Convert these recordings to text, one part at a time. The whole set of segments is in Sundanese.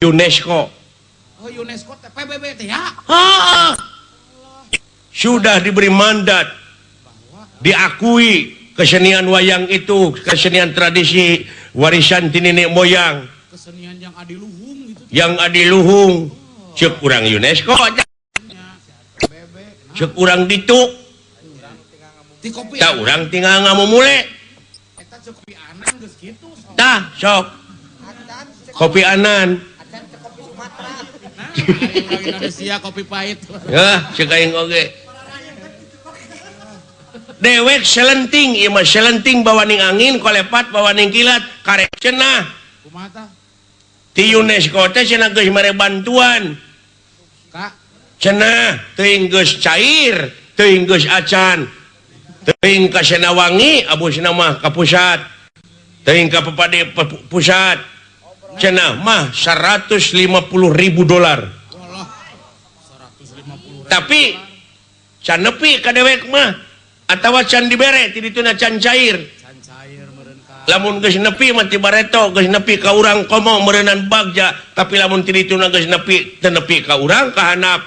UNESCO. Oh, UNESCO teh PBB teh ya. Ha, sudah diberi mandat, diakui kesenian wayang itu kesenian tradisi warisan ti nenek moyang, Kesenian yang adiluhung gitu. Yang adiluhung cek urang UNESCO, PBB. Cek urang ditu. Ti kopi. Tak urang tinggal ngamumule. Eta cek Kofi Annan geus kitu sok. Tah sok Kofi Annan. Nah, ari urang Indonesia kopi pahit. Ya, cek aing oge. Dewek selenting, ieu mah selenting bawaning angin, kolepat bawaning kilat, karek cenah. Kumaha tah? Ti UNESCO teh cenah geus mere bantuan. Kak, Cenah teuing geus cair, teuing geus acan. Teuing ka Senawangi, abusna mah ka pusat. Teuing ka Pepade pusat. Cenah mah 150 ribu dolar. Walah. 150. Tapi can nepi ka dewek mah atawa can dibere ti dituna can cair. Can cair meureun ka. Lamun geus nepi mah ti bareto geus nepi ka urang komo meureunan bagja, tapi lamun ti dituna geus nepi teu nepi ka urang ka handap,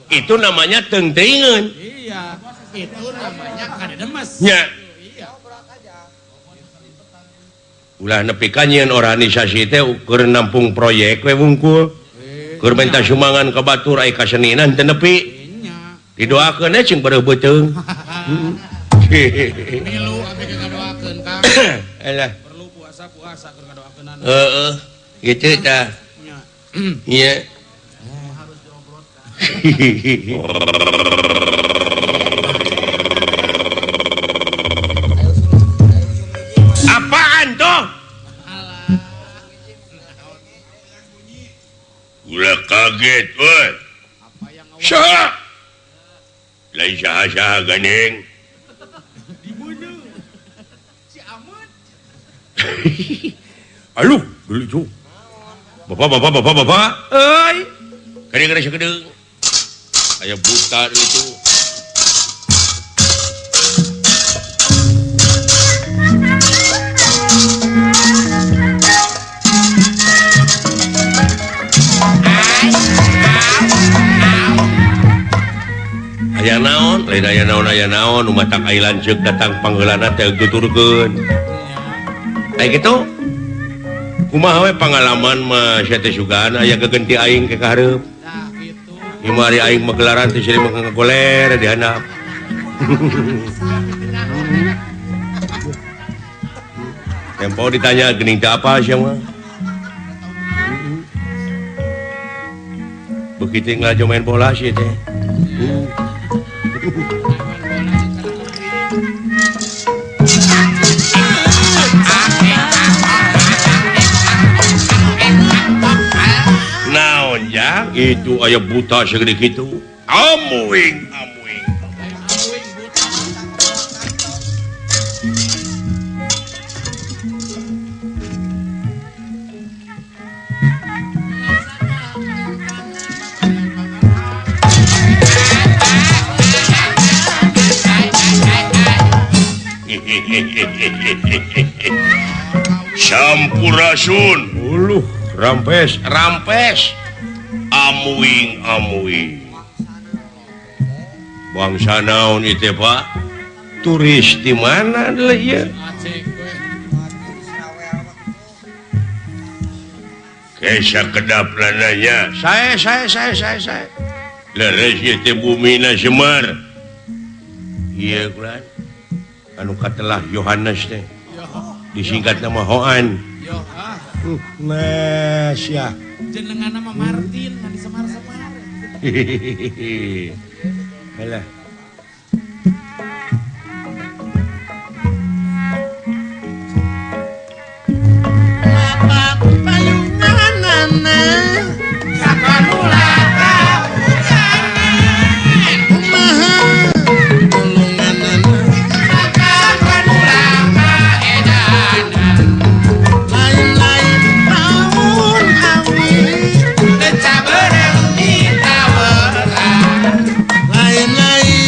itu namanya teung-teuingeun. Iya, itu namanya kadedemes. Nya. Iya. Ulah nepi ka nyieun organisasi teh keur nampung proyek we wungkul, keur minta sumbangan ka batur, ai kaseninan teu nepi. Nya. Didoakeun we cing bareuh beuteung. Milu abi ge ngadoakeun, Kang. Alah. Perlu puasa-puasa keur ngadoakeunana. Heeh, gitu tah. Nya. Iya. Harus diobrolkan. Apaan tuh? Ulah kaget, woi. Apa yang ngawal? Saha? Lain saha-saha gandeng. Dibunuh. Si Ahmad. Aduh, dulu itu. Bapak, bapak, bapak, bapak. Euy. Kadang-kadang sakedeung. Aya buta dulu itu. Aya naon? Lain aya naon, aya naon, nu matak ai lanceuk datang pangheulana teh tuturkeun. Aya kitu. Kumaha we pangalaman mah sia teh sugan aya gegenti aing ke kahareup. Tah kitu. Ieu mah ari aing mah gelaran teh silih mah ngagoler di handap. Tempo ditanya geuning teh apa sia mah. Begitu ngelajo main bola sih teh. Naon ya? Itu aya buta segede kitu. Amuing, amuing. Lain amuing buta. Sampurasun. Uluh, rampes, rampes. Amuing, amuing. Bangsa naon itu, Pak? Turis di mana adalah ieu? Aceh we. Kesa kedap lananya. Saya, saya, saya, saya, saya. Leres ieu teh bumina Semar. Ieu kulan. Anu katelah Yohanes teh. Yo. Disingkat nama Hoan. Yo, ah. Nes ya. Jenengan nama Martin ngan di Semar-Semar. Alah. Lapak payunganana kumaha tulunganana, lain-lain paun awi, lain-lain.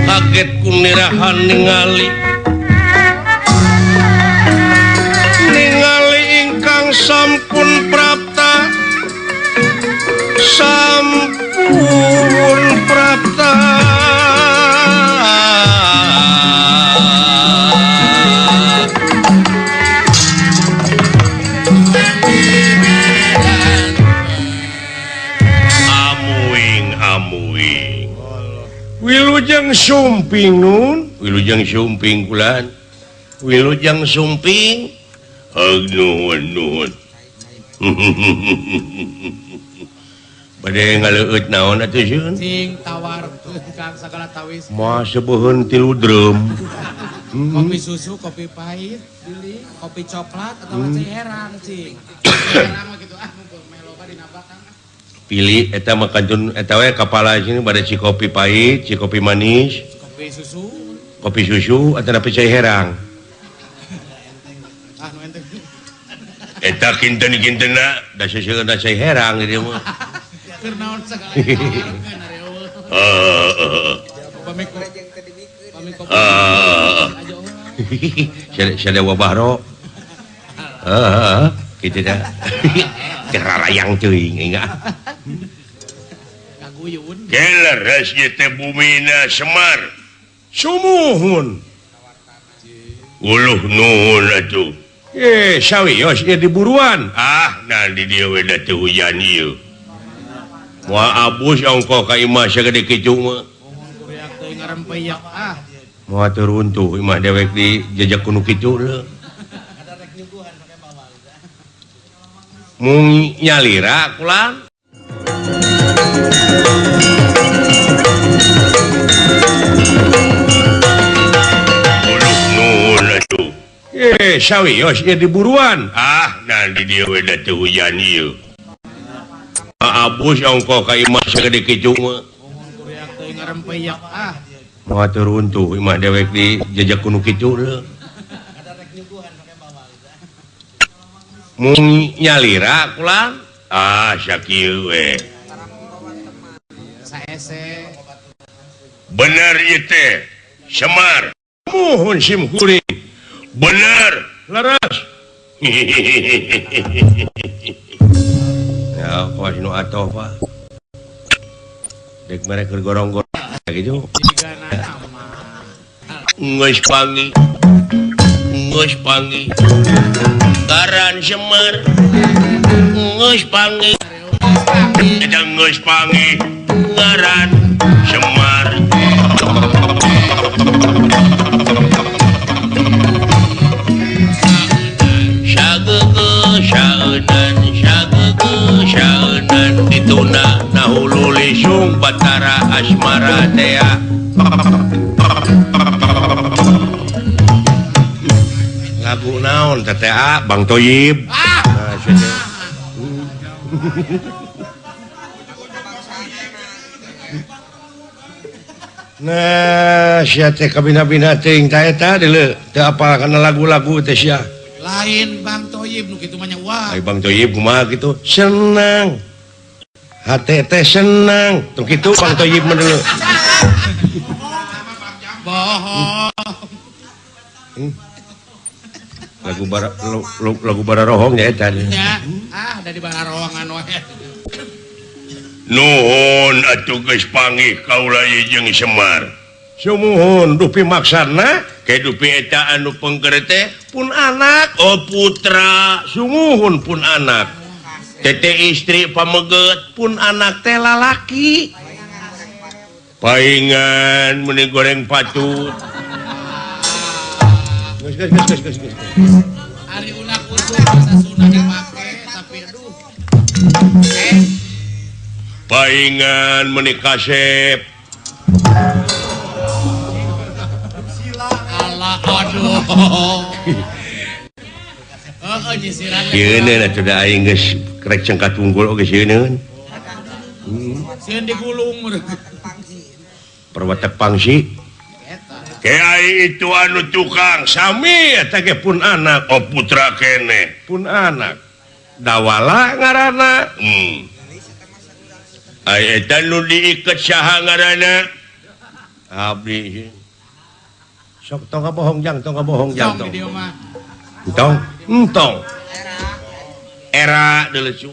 Kaget kunirahan ningali ningali ingkang sampun prapta sampun prapta amuing amuing wilujeng sumping nun wilujeng sumping kulan wilujeng sumping heug nuhun nuhun bade ngaleueut naon atuh sieun cing tawarkeun Kang sagala tawis moal seubeun 3 drum kopi susu kopi pahit bili kopi coklat atawa cai herang cing herang mah kitu ah mumpung meh loba dina bakang pilih eta mah kantun eta we kapala sini bade ci kopi pahit ci kopi manis kopi susu atanapi cai herang ah nu enteng eta kinten-kintenna da seuseurna cai herang di dieu mah keur naon sagala tawarkeun ari eueuh heeh pami kopi sada wabahro heeh kitu dah kerarayang teuing enggak kaguyun keleres ieu teh bumina Semar sumuhun uluh nuhun atuh sawios ieu diburuan ah nah di dieu we da teu hujan ieu moal abus ongkoh ka imah sagede kitu mah kuriak teuing ngarempeyak ah moal teu runtuh imah dewek di jejak kuno kitu leuh mung nyalira kulan uluh nuhun atuh sawios ieu diburuan ah nah di dieu we da teu hujan ieu abus ongkoh ka imah sagede kitu mah kuriak teuing ngarempeyak ah moal teu runtuh imah dewek di jejak kuno kitu leuh mung nyalira kulan ah sakieu we saese bener ieu teh Semar muhun sim kuring bener leres ya kawas nu atoh Pak dek mere keur gorong-gorong kitu geus panggih geus panggih ngaran Semar geus panggih eta geus panggih ngaran Semar sageugeuh saeunan sageugeuh saeunan dituna nahulu lisung Batara Asmara tea lagu naon TTA Bang Toyib nah nah sia teh kabina-bina teuing ta eta deuleu teu apal kana lagu-lagu teh sia lain Bang Toyib nu kitu mah nya wah ai Bang Toyib kumaha kitu senang hate teh senang tuh kitu Bang Toyib mah deuleu bohong lagu bara lagu bararohong nya eta nya ah da di bararohongan we nuhun atuh geus panggih kaula ieu jeung Semar sumuhun dupi maksana ke dupi eta anu pengker teh pun anak oh putra sumuhun pun anak tete istri pameget pun anak teh lalaki paingan meni goreng patut geus geus geus geus geus ari ulah kudu basa Sunda dipake tapi aduh paingan meni kasep Allah aduh heeh nyisiran sieun atuh da aing geus krek cengkat unggul oge sieun sieun digulung perwatek pangsi Kiai itu anu tukang sami eta ge pun anak. Oh putra kene pun anak. Dawala ngaranna. Ai eta nu diiket saha ngaranna? Abdi. Sok tong bohong jang, tong bohong jang tong. Entong, entong. Era deuleu.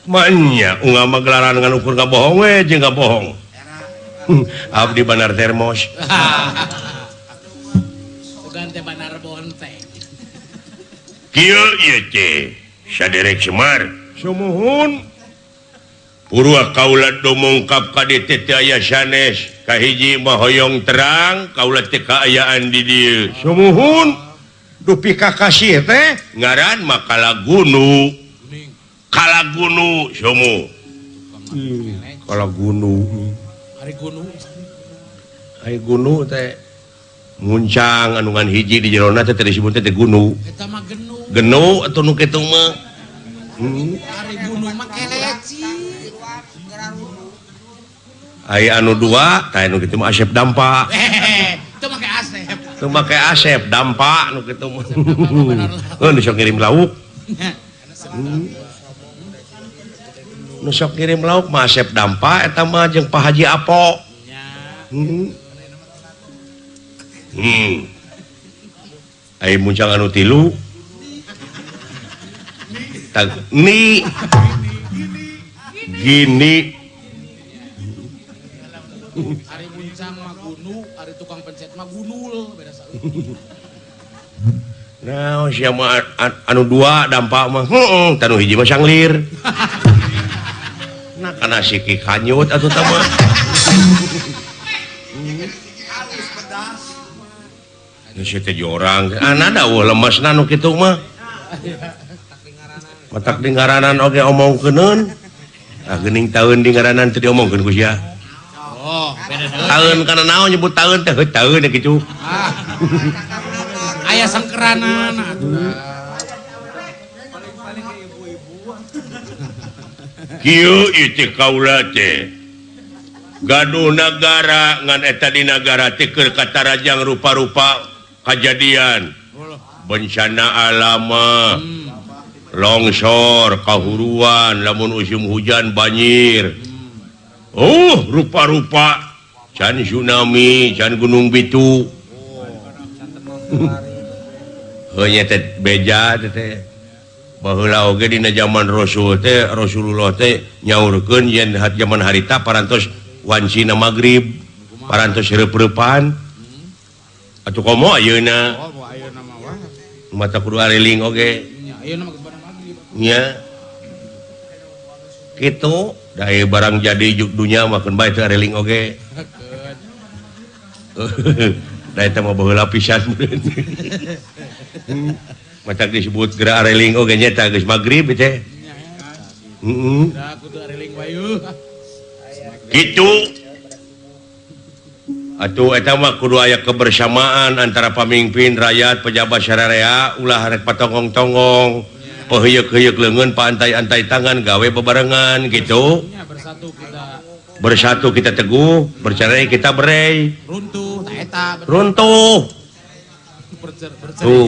Manya unggal mah gelaran ngan ukur ngabohong we jeung ngabohong. Abdi banar termos. Bukan teh banar bonteng. Kieu ieu teh saderek Semar. Sumuhun. Purwa kaula dumungkap ka dieu teh aya sanes. Kahiji mah hoyong terang kaula teh kaayaan di dieu. Sumuhun. Dupi kakasih teh ngaran mah Kalagunu. Kalagunu sumu. Kalagunu. Ari gunu. Ari gunu teh muncang anu ngan hiji di jerona teh disebut teh gunu. Eta mah genu. Genu atuh nu kitu mah. Ari gunu mah keleci. Ai anu dua tah anu kitu mah Asep Dampa. Teu make Asep. Teu make Asep Dampa nu kitu mah. Heuh nu sok ngirim lauk. Nu sok ngirim lauk mah Asep Dampa eta mah jeung Pak Haji Apo. Ai muncang anu tilu. Tag ni gini. Ari muncang mah gunu, ari tukang pencet mah gunul, beda saeutik. Nah, sia mah anu dua dampak mah heueuh, tanu hiji mah sanglir. Nah, kana siki kanyut atuh tah mah. Nu sia teh jorang, ana dawuh lemesna nu kitu mah. Matak di ngaranan oge omongkeuneun. Ah geuning taeun di ngaranan teu diomongkeun ku sia. Oh, beda deui. Taeun kana naon nyebut taeun teh heuh taeun kitu. Ah. Aya sangkeranana atuh. Kieu ieu teh kaula teh. Gaduh nagara ngan eta di nagara teh keur katarajang rupa-rupa kajadian. Bencana alam, longsor, kahuruan, lamun musim hujan banjir. Oh, rupa-rupa can tsunami, can gunung bitu. Heuh nya teh beja teh. Baheula oge dina zaman Rasul teh, Rasulullah teh nyaurkeun yen zaman harita parantos wancina magrib, parantos reup-reupan. Atuh komo ayeuna? Mata kudu ariling oge. Ayeuna mah geus barang magrib. Nya. Kitu da barang jadi dunya mah keun bae teu ariling oge. Da eta mah baheula pisan. Matak disebut geura areling oge nya eta geus magrib teh. Heeh. Kudu areling wae. Kitu. Atuh eta mah kudu aya kebersamaan antara pamimpin, rakyat, pejabat sararea ulah rek patonggong-tonggong. Peheuyeuk-heuyeuk leungeun, paantai-antai tangan gawe bebarengan gitu. Bersatu kita teguh, bercerai kita berai. Runtuh, eta runtuh. Tuh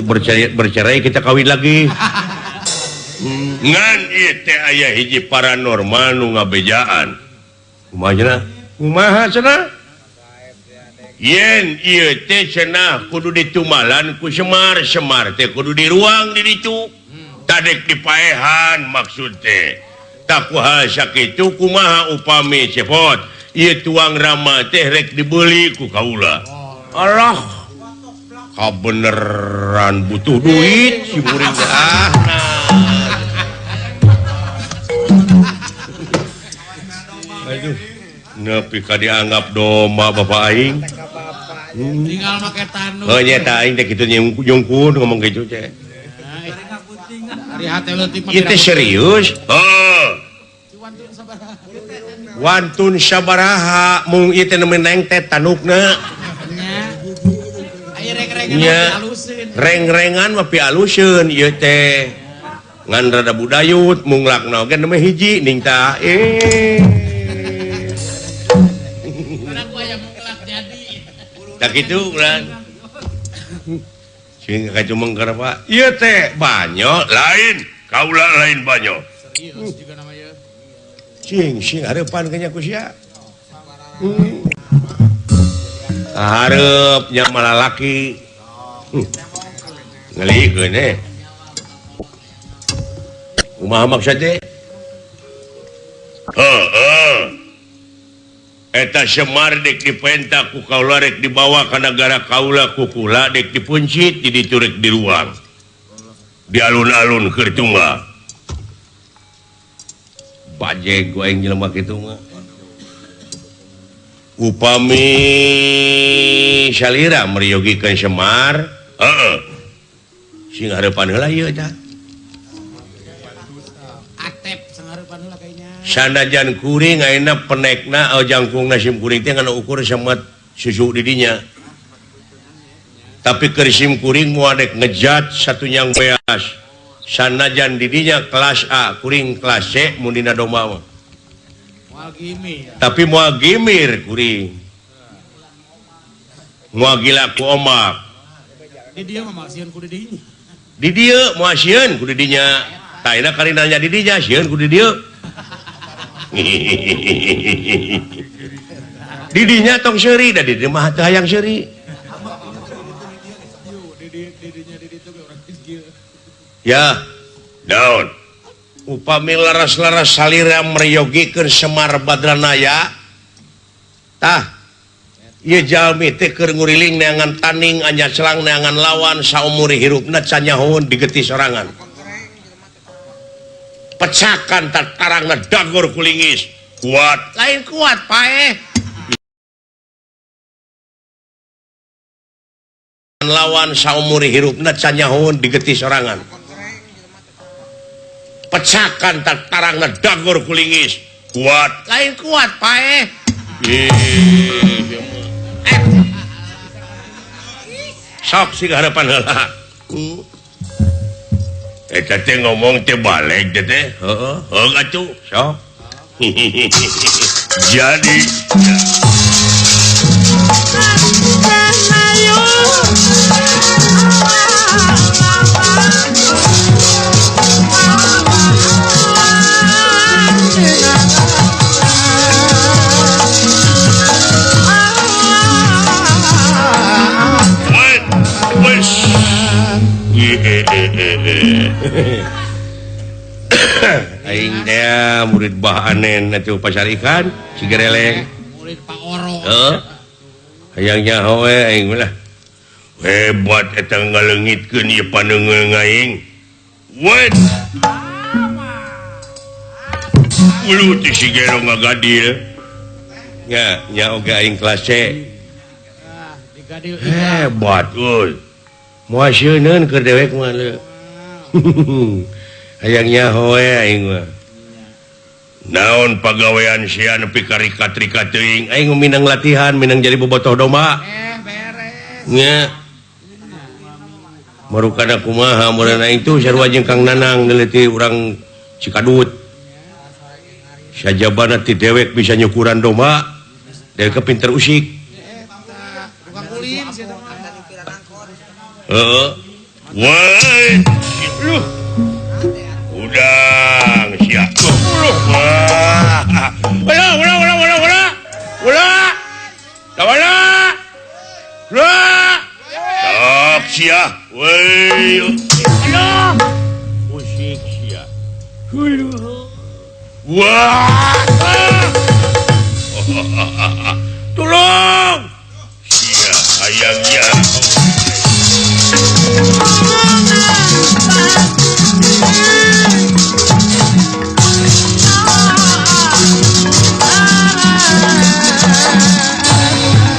bercerai kita kawin lagi. Ngan ieu teh aya hiji paranormal nu ngabejaan. Kumaha cenah? Kumaha cenah? Yen ieu teh cenah kudu ditumalan ku Semar, Semar teh kudu diruang di ditu. Tadek dipaehan maksud teh. Takuha sakitu kumaha upami cepot ieu tuang rama teh rek dibeli ku kaula. Allah kabeneran butuh duit si murid ah nah. Aduh nepi ka dianggap domba bapak aing. Tinggal make tanu. Heuh nya eta aing teh kitu nyungkun ngomong kitu teh. Ari hate leutik mah. Ieu teh serius. Heuh. Wantun sabaraha mung ieu teh nemen neng teh tanukna. Aya reng-rengan mah pialuseun. Reng-rengan mah pialuseun ieu teh. Ngan rada budayut mung lakna oge nemeh hiji ning tah. Tak kitu ulan. Sing kacumeng karapa? Ieu teh banyo lain, kaula lain banyo. Serius juga namanya. Cing sing hareupan kanya ku sia. Hareup nya malalaki. Ngelikeun eh. Kumaha maksud teh? Heeh. Eta Semar dek dipenta ku kaula rek dibawa ka nagara kaula ku kula dek dipuncit di ditu rek di ruang. Di alun-alun keur tunggal. Bajeg ku aing jelema kitu mah. Upami salira meryogikeun Semar, heeh. Sing hareupan heula ieu tah. Sanajan kuring ayeuna penekna jangkungna sim kuring teh ngan ukur samet susu di dinya. Tapi keur sim kuring moal dek ngejat satu nyang beas. Sanajan di dinya kelas A, kuring kelas C mun dina domba mah. Moal gimir. Tapi moal gimir kuring. Moal gila ku omak. Di dieu mah sieun ku di dinya. Di dieu moal sieun ku di dinya. Tah ayeuna kari nanya di dinya sieun ku di dieu. Didinya tong seuri da di dieu mah teu hayang seuri. Ya, daun. Upami laras-laras salira meryogikeun Semar Badranaya. Tah, ieu jalmi teh keur nguriling neangan taning anya celang neangan lawan saumur hirupna can nyahoeun digeti sorangan. Pecakan tatarangna dagor kulingis. Kuat, lain kuat paeh. Lawan saumur hirupna can nyahoeun digeti sorangan. Pecakan tatarangna dagor kulingis. Kuat, lain kuat paeh. Sok sih harapan heula. Eta teh ngomong teh balik teh teh. Heeh, heuh atuh, sok. Jadi aing teh murid Bah Anen atuh pasar ikan Cigereleng murid Pak Oro. Heeh. Hayang nyaho we aing mah lah. Hebat eta ngaleungitkeun ieu paneungeung aing. Wet. Ulu teh si Gero ngagadil. Nya nya oge aing kelas C. Hebat euy. Moal sieuneun keur dewek mah leu. Hayang nyaho we aing mah. Naon pagawean sia nepi ka rikat-rikat teuing. Aing minang latihan, minang jadi bobotoh domba. Beres. Nya. Marukana kumaha meureun aing tuh sarua jeung Kang Nanang neuleuti urang Cikadut. Sajabana ti dewek bisa nyukuran domba. Dewek pinter usik. Tukang ulin sia teh. Heeh. Woi, luh. Udang sia. Wah. Ulah, ulah, ulah, ulah, ulah. Ulah. Ulah. Ulah. Sok sia. Woi. Aduh. Usik sia. Wah. Tolong. Sia hayangnya.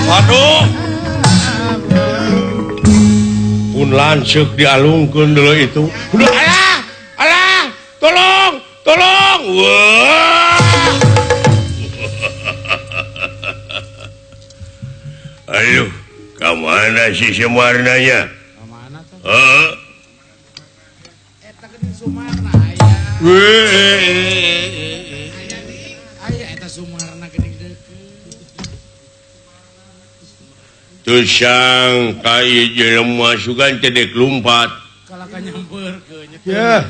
Waduh. Pun lanceuk dialungkeun deuleu itu. Udah alah, alah, tolong, tolong. Wah. Aduh, ka mana si Sumarnanya? Ka mana teh? Heeh. Eta geuning Sumarna aya. Aya eta Sumarna geuning deukeut. Tusang ka ieu jelema sugan teh dek lumpat. Kalaka nyampeurkeun. Ya.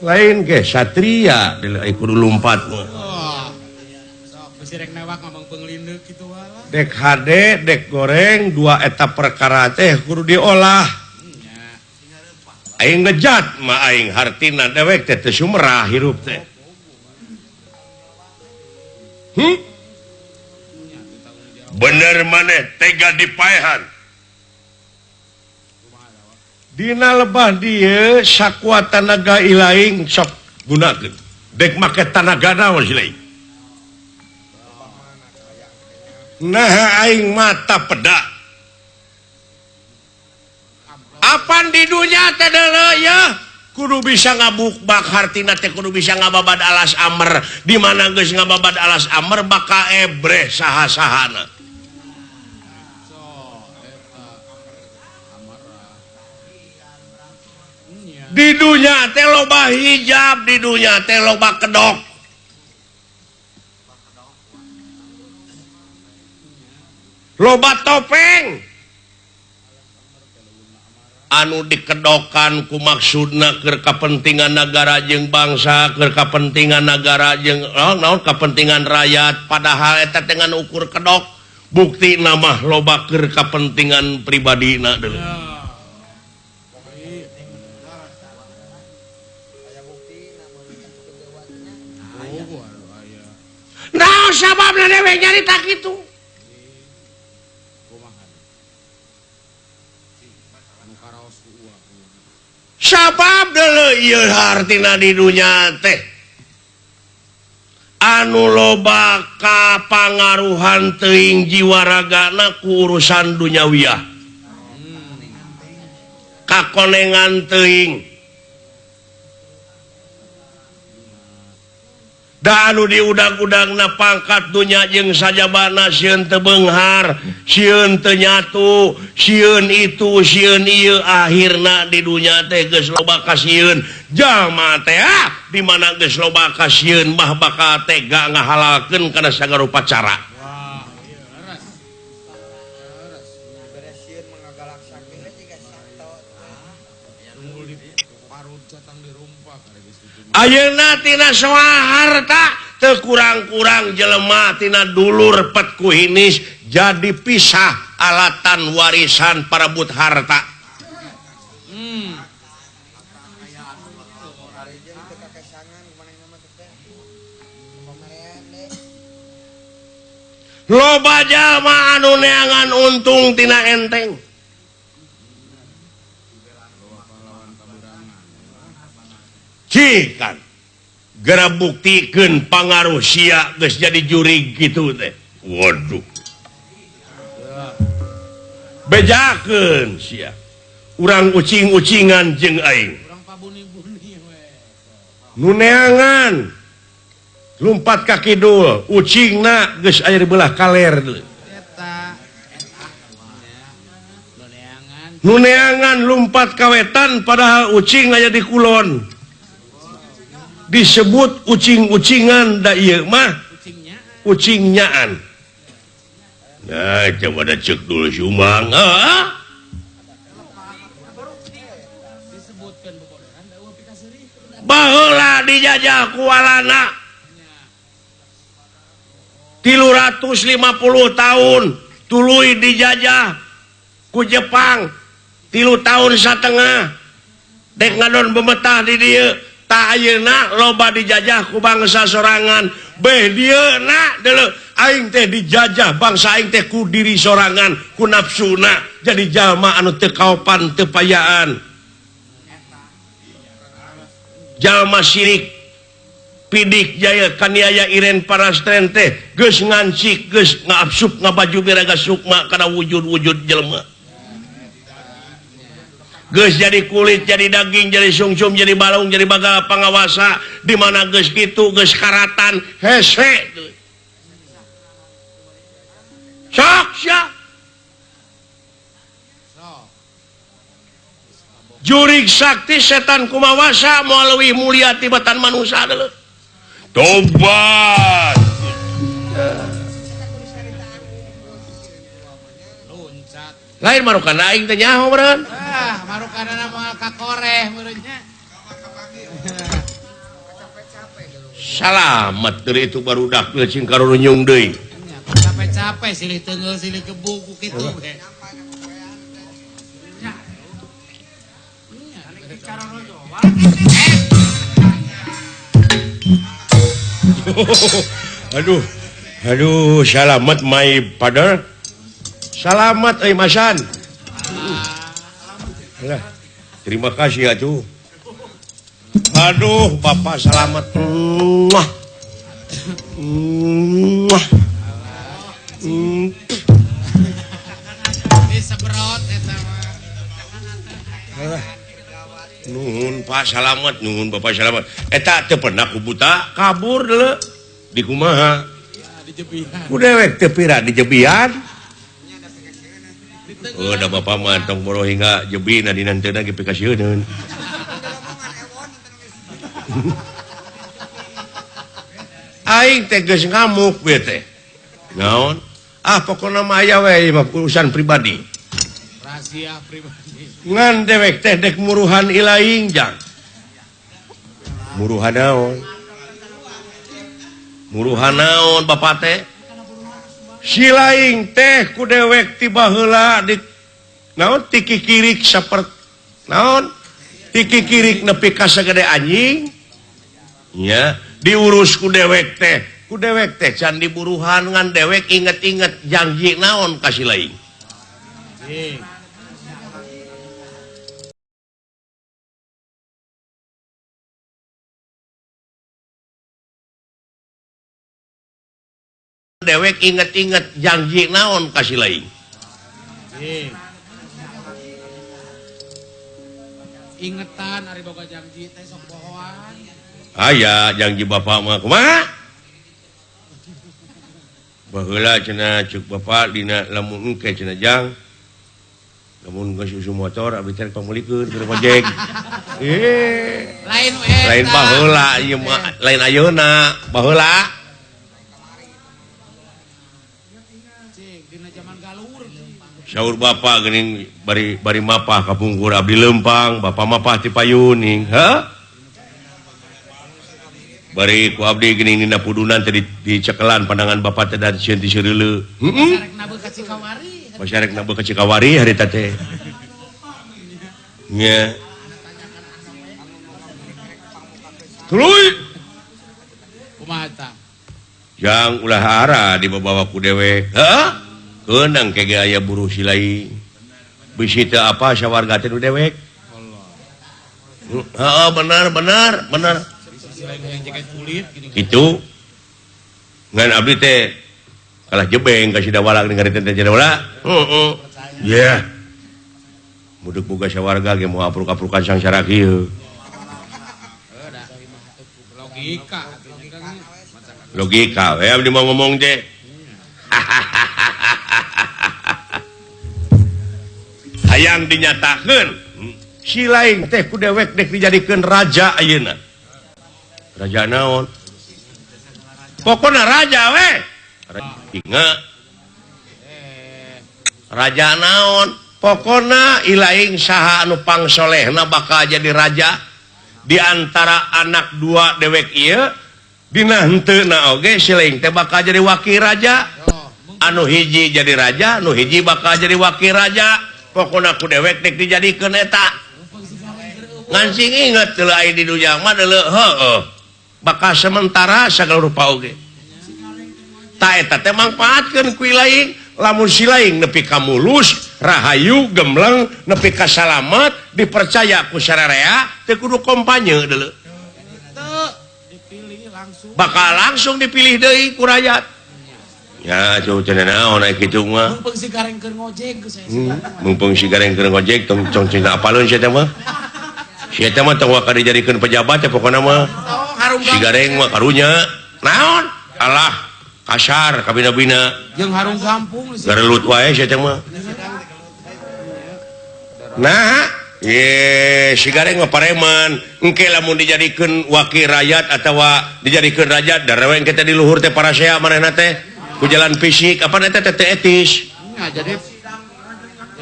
Lain ge satria deuleu ai kudu lumpat mah. Sok bisi rek newak ngomong penglinduk kitu walah. Dek hade, dek goreng, dua eta perkara teh kudu diolah. Aing ngejat mah aing hartina dewek teh teu sumerah hirup teh. Bener maneh tega dipaehan. Dina lebah dieu sakuat tanaga ilaing sok gunakeun. Dek make tanaga naon si lain? Nah aing mata peda. Apan di dunya teh deuleu ya? Kudu bisa ngabukbak hartina teh kudu bisa ngababad alas amer. Di mana geus ngababad alas amer bakal ebreh saha-sahana. Di dunya teh loba hijab, di dunya teh loba kedok. Loba topeng. Anu dikedokan ku maksudna keur kapentingan nagara jeung bangsa, keur kapentingan nagara jeung naon kapentingan rakyat, padahal eta teh ngan ukur kedok, bukti mah loba keur kapentingan pribadina deuleu. Nah, sababna dewek nyarita kitu. Sabab deuleu ieu hartina di dunya teh anu loba kapangaruhan teuing jiwa ragana ku urusan dunyawiyah. Kakonengan teuing. Da anu diudag-udagna pangkat dunya jeung sajabana sieun teu beunghar, sieun teu nyatu, sieun itu, sieun ieu, akhirna di dunya teh geus loba kasieun. Jalma teh di mana geus loba kasieun mah bakal tega ngahalalkeun kana sagala rupa cara. Ayeuna tina soal harta teu kurang-kurang jelema tina dulur pet ku hinis jadi pisah alatan warisan parebut harta. Loba jalma anu neangan untung tina enteng. Cikan geura buktikeun pangaruh sia geus jadi jurig kitu teh. Waduh. Bejakeun sia. Urang ucing-ucingan jeung aing. Urang pabuni-buni we. Nu neangan lumpat ka kidul, ucingna geus aya di belah kaler deui. Eta. Nu neangan lumpat ka wetan padahal ucing aya di kulon. Disebut ucing-ucingan da ieu mah ucingnyaan. Nah, coba da ceuk dulu sumang. Baheula dijajah ku Walanda 350 tahun tuluy dijajah ku Jepang 3 tahun satengah dek ngadon bemetah di dieu. Ta ayeuna loba dijajah ku bangsa sorangan. Beh dieu na deuleu aing teh dijajah bangsa aing teh ku diri sorangan, ku nafsuna. Jadi jalma anu teu kaopan teu payaan. Jalma sirik pidik jaya kaniaya iren parastren teh geus ngancik geus ngaabsup ngabaju biraga sukma kana wujud-wujud jelema. Geus jadi kulit, jadi daging, jadi sungsum, jadi balung, jadi bagal pangawasa. Di mana geus kitu, geus karatan, hese. Sok sia. Jurig sakti setan kumawasa moal leuwih mulia tibatan manusia deuleu. Tobat. Lain marukan aing teh nyaho meureun. Ah, marukanana moal kakoreh meureun nya. Salamet deui itu barudak teu cing karunyung deui. Capek-capek silih teunggeul silih gebuk ku kitu we. Nya. Aduh. Aduh, salamet my father. Salamat euy Masan. Alah, terima kasih atuh. Aduh, Bapak salamet. Muah. Muah. Disebrot eta mah. Alah. Nuhun Pak salamet, nuhun Bapak salamet. Eta teu pernah ku buta kabur deuleu. Di kumaha? Dijebian. Ku dewek teu pira dijebian. Oh, da bapak mah tong boro hingga jebina dinanteuna ge pikasieun. Aing teh geus ngamuk we teh. Naon? Ah pokona mah aya we ieu mah urusan pribadi. Rahasia pribadi. Ngan dewek teh dek muruhan ilaing jang. Muruhan naon? Muruhan naon bapak teh? Si laing teh ku dewek ti baheula di naon tiki kirik sapert naon tiki kirik nepi ka sagede anjing nya diurus ku dewek teh can diburuhan ngan dewek inget-inget janji naon ka si laing. Dewek inget-inget janji naon ka si laing. Ingetan ari boga janji teh sok bohoan. Aya janji bapak mah kumaha? Baheula cenah ceuk bapak dina lamun engke cenah jang. Lamun geus susu motor abdi teh pamulikeun keur ojek. Lain we. Lain baheula ieu mah, lain ayeuna, baheula. Saur bapak geuning bari mapah kapungkur abdi leumpang, bapak mapah ti payuning, heuh? Bari ku abdi geuning dina pudunan teh dicekelan pandangan bapak teh dan sieun ti seureuleu. Heeh. Pasarek nabe ka Cikawari harita teh. Nya. Tuluy. Kumaha tah? Jang ulah ara dibawa ku dewek. Heuh? Keunang kege aya buruh si lain. Bisi teu apa sawarga teh nu dewek. Heeh, benar benar benar. Itu ngan abdi teh kalah jebeng ka si dawala geuning ngariten teh dawala. Heeh. Yeah. Muduk boga sawarga ge moal apruk-aprukan sangsara kieu. Logika. Logika we abdi mah ngomong teh. Hayang dinyatakeun si lain teh ku dewek dek dijadikeun raja ayeuna. Raja naon? Pokona raja we. Ingat. Raja naon? Pokona ilaing saha anu pangsolehna bakal jadi raja di antara anak dua dewek ieu dina henteuna oge si lain teh bakal jadi wakil raja. Anu hiji jadi raja, anu hiji bakal jadi wakil raja. Pokona ku dewek dek dijadikeun eta. Ngan sing inget deuleu aya di dunya mah deuleu heueuh. Bakal sementara sagala rupa oge. Ta eta teh mangpaatkeun ku ilaing, lamun si laing nepi ka mulus, rahayu, gemleng, nepi ka salamet, dipercaya ku sararea, teu kudu kampanye deuleu. Bakal langsung dipilih deui ku rakyat. Ya, jauh cenah naon aya kitu mah. Mumpung si gareng keur ngojek geus aya. Mumpung si gareng keur ngojek tong cong cing apaleun sia teh mah. Si eta mah tong waka dijadikeun pejabat teh pokona mah. Si gareng mah karunya. Naon? Alah, kasar kabina-bina. Jeung harung kampung. Garelut wae sia teh mah. Nah, ye si gareng mah pareman. Engke lamun dijadikeun wakil rakyat atawa dijadikeun raja, darewe engke teh di luhur teh parasea manehna teh. Ku jalan fisik apa eta teh etis. Nya jadi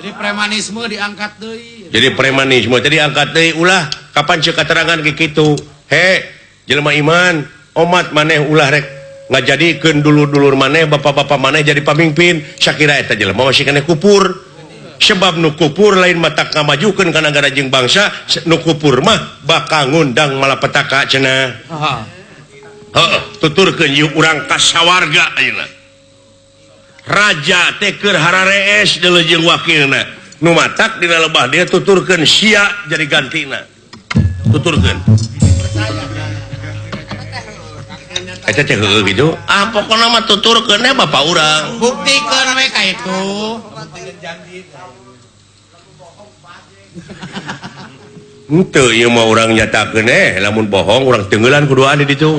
Jadi premanisme diangkat deui. Jadi premanisme tadi diangkat deui ulah kapan ceuk katerangan kitu. He, jelema iman, omat maneh ulah rek ngajadikeun dulur-dulur maneh, bapak-bapak maneh jadi pamimpin, sakira eta jelema masih keneh kupur. Sebab nu kupur lain matak ngamajukeun ka nagara jeung bangsa, nu kupur mah bakal ngundang malapetaka cenah. Heeh, tuturkeun ieu urang ka sawarga ayeuna. Raja teh keur hararees deuleu jeung wakilna. Nu matak dina lebah dia tuturkeun sia jadi gantina. Tuturkeun. Eta teh heueuh kitu. Ah pokona mah tuturkeun we bapak urang. Buktikeun we ka itu. Henteu ieu mah urang nyatakeun lamun bohong urang teungeulan kuduan di ditu.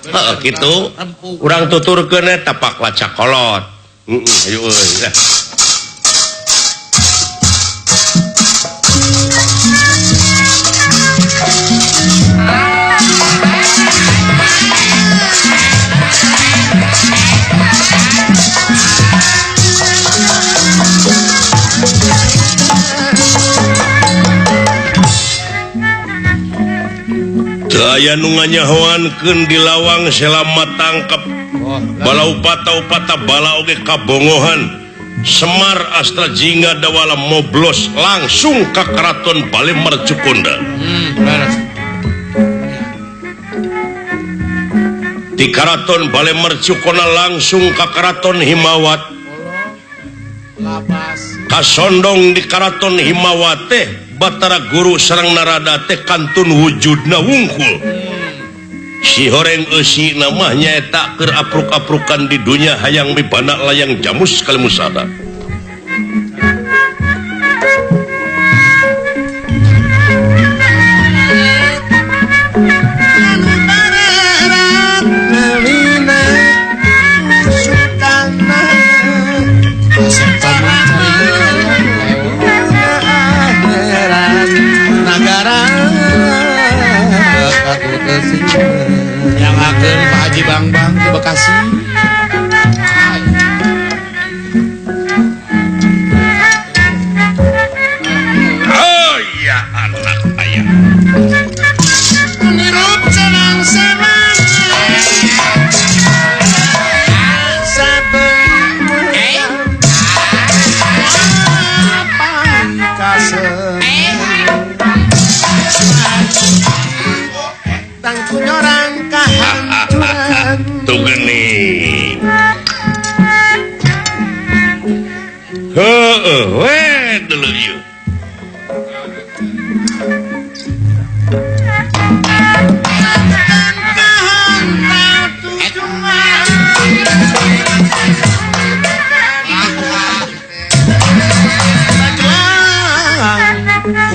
Heeh kitu. Urang tuturkeun tapak lacak kolot. Heeh ayo euy. Aya nu nganyahoankeun di lawang selama tangkep bala upata-upata bala oge kabongohan Semar Astra Jingga Dawala moblos langsung ka Keraton Bale Mercukonda. Di Keraton Bale Mercukonda langsung ka Keraton Himawat. Kasondong di Keraton Himawat teh Batara Guru sareng Narada teh kantun wujudna wungkul. Si horeng eusi namah nyaeta keur apruk-aprukan di dunya hayang mibana layang jamus kalimusada. Yang akan Pak Haji Bang-Bang di Bekasi. Oh iya anak ayah. Tuh geni. Heeh, we dulu ieu.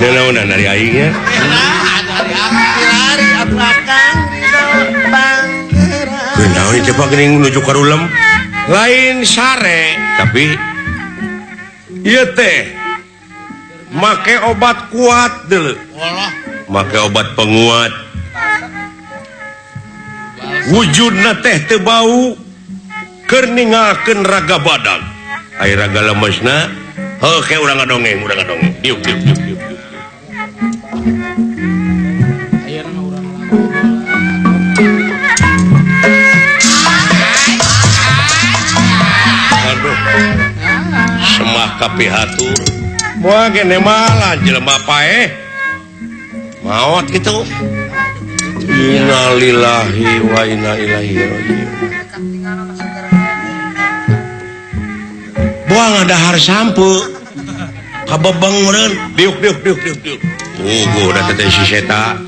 Nanaonan dari aing nya? Naon ieu teh geuning nuju ka rulem? Lain sare, tapi ieu teh make obat kuat deuleu. Make obat penguat. Wujudna teh teu bau keur ningalkeun raga badag. Ai raga lemesna, heuh ke urang ngadongeng, urang ngadongeng. Diuk diuk diuk diuk. Aduh. Semah kapihatur. Moal gene malah jelema paeh. Maot kitu. Innalillahi wa inna ilaihi raji'un. Buang dahar sampe. Kabebeng meureun. Diuk diuk diuk diuk diuk. Uguh da teh si seta.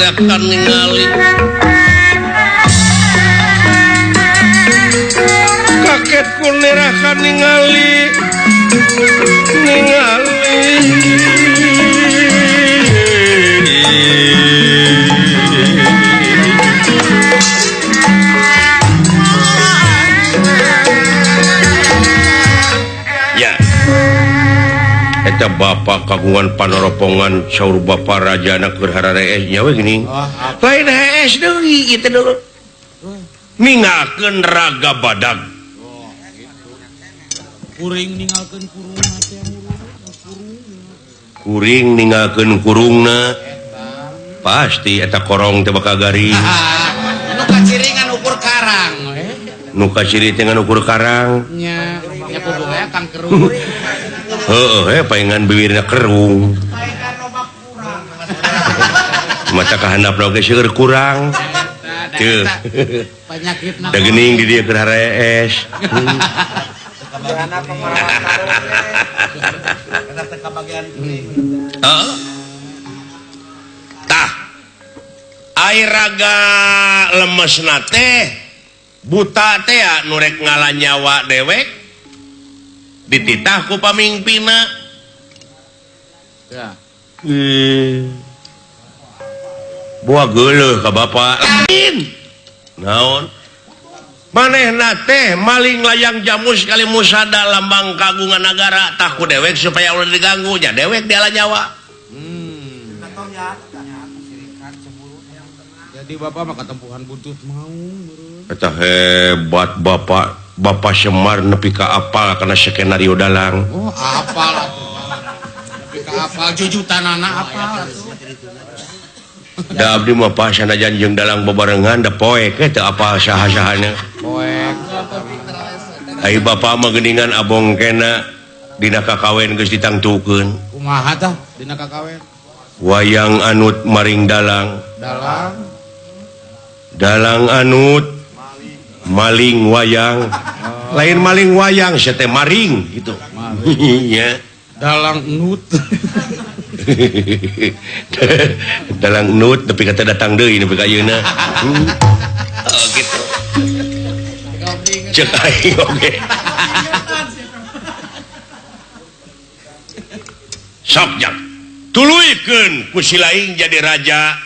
nerakan ningali kaget ku nerakan ningali ningali ya eta bapak kagungan panoropongan saur bapak rajana keur hararees nya we geuning lain hees deui ieu teh dulu ninggalkeun raga badag kuring ninggalkeun kurungna teh kuring ninggalkeun kurungna pasti eta korong teh bakal garing nu kaciringan ukur karang nu kaciri teh ngan ukur karang nya nya kudu kang kerung heeh paingan bibirna kerung mata kahandapna oge seueur kurang teu penyakitna da geuning di dieu keur harees tah ai raga lemesna teh buta teh nu rek ngalanyawa dewek dititah ku pamingpina ya. Buah geuleuh ka bapak naon manehna teh maling layang jamus kali musada lambang kagungan nagara tah ku dewek supaya ulah diganggu nya dewek diala nyawa. Jadi bapak mah katempuhan buntut mau eta hebat bapak. Bapak Semar nepi ka apal kana skenario dalang. Oh, apal atuh. Nepi ka apal jujutanana apal atuh. Da abdi mah pas sanajan jeung dalang bebarengan da poek teu apal saha-sahana. Poek. Ai bapak mah geuningan abong kena dina kakawen geus ditangtukeun. Kumaha tah dina kakawen? Wayang anut maring dalang. Dalang. Dalang anut maling wayang. Lain maling wayang sia teh maring gitu. Iya. Dalang nut. Dalang nut nepi ka teu datang deui nepi ka ayeuna. Oh gitu. Cek aing oge. Sok jang. Tuluykeun ku si laing jadi raja.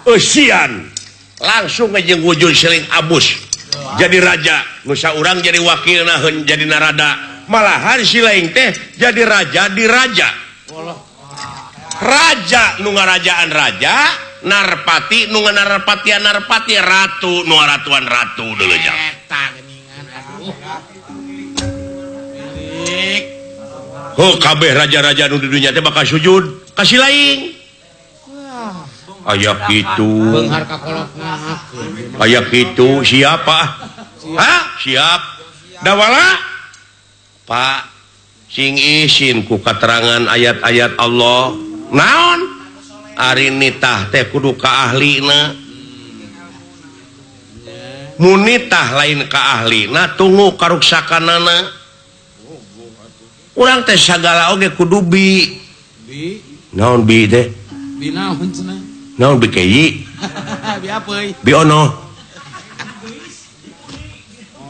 Eusian langsung jeung wujud seling abus. Jadi raja, nusa urang jadi wakilna heun jadi narada. Malahan si laing teh jadi raja di raja. Raja nu ngarajaan raja, narpati nu ngarpatian narpati, ratu nu ngaratuan ratu deuleu jang. Eta geuningan aduh. Milik. Heuh kabeh raja-raja nu di dunya teh bakal sujud ka si laing. Aya kitu. Beunghar ka kolotna. Aya kitu siapa? Hah? Siap. Dawala? Pak, sing isin ku katerangan ayat-ayat Allah. Naon? Ari nitah teh kudu ka ahlina. Mun nitah lain ka ahlina tunggu karuksakanana. Urang teh sagala oge kudu bi. Bi. Naon bi teh? Bi naon cenah? Naon bi keyi? Bi apeuy? Bi ono.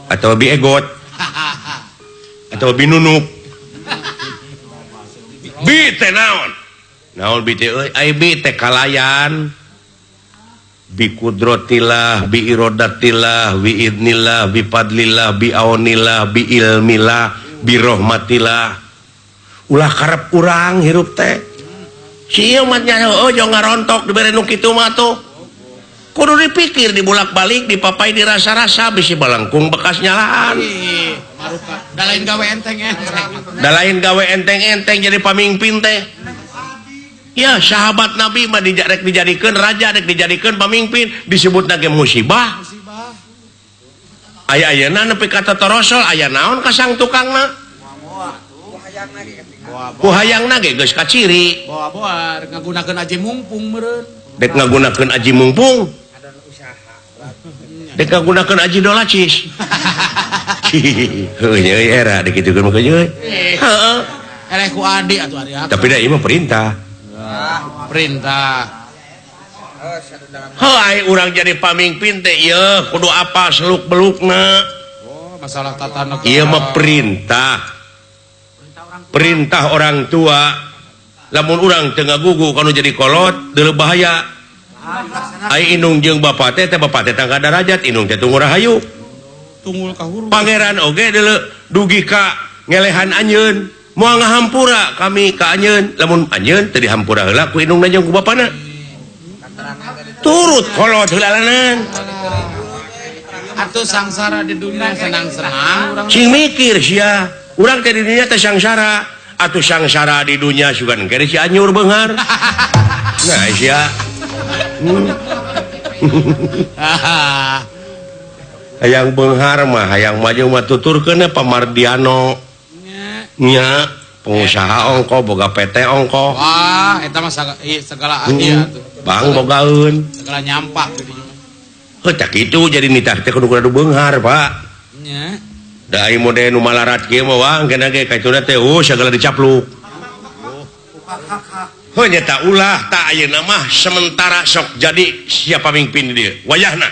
Atau bi egot. Atau bi nunuk. Bi teh naon? Naon bi teh euy? Ai bi teh kalayan. Bi kudrotillah, bi irodatillah, bi idnillah, bi fadlillah, bi aunillah, bi ilmillah, bi rohmatillah. Ulah karep urang hirup teh. Si ieu mah nya heueuh jong ngarontok dibere nu kitu mah tuh. Kudu dipikir dibulak-balik dipapai dirasa-rasa bisi balengkung bekas nyalaan. Da lain gawe enteng-enteng. Da lain gawe enteng-enteng jadi pamimpin teh. Ya sahabat Nabi mah rek dijadikeun raja, rek dijadikeun pamimpin, disebutna ge musibah. Aya ayeuna nepi ka totorosol aya naon ka sang tukangna? Ku hayangna ge geus kaciri. Boa-boa rek ngagunakeun aji mungpung meureun. Dek ngagunakeun aji mungpung. Dek ngagunakeun aji dolacis. Heuh nya euy era dek kitukeun mah euy. Heeh. Eleh ku adi atuh ari. Tapi da ieu mah perintah. Perintah. Heuh urang jadi pamimpin teh ieu kudu apa seluk belukna. Oh, masalah tata negara. Ieu mah perintah. Perintah orang tua. Lamun urang teu ngagugu kanu jadi kolot deuleu bahaya. Ai indung jeung bapa teh teh bapa teh tangga darajat, indung teh tunggul rahayu. Tunggul ka huruf. Pangeran oge deuleu dugi ka ngelehan anjeun. Moal ngahampura kami ka anjeun, lamun anjeun teu dihampura heula ku indungna jeung ku bapana. Turut kolot heulalanan. Atuh sangsara di dunia senang-senang urang. Cing mikir sia, urang teh di dunia teh sangsara. Atuh sangsara di dunia sugan kere si anyur beunghar. Nah sia. Hayang beunghar mah hayang maju mah tuturkeun Pak Mardiano. Nya pengusaha ongko boga PT ongko. Wah, eta mah segala aya atuh. Bang bogaeun. Segala nyampak gitu. Heuh tah kitu jadi nitah teh kudu kudu beunghar, Pak. Nya. Da ai mode nu malarat kieu mah wah engke ge kaituna teh segala dicapluk. Heuh nya ta ulah ta ayeuna mah sementara sok jadi siapa pamimpin di dieu wayahna.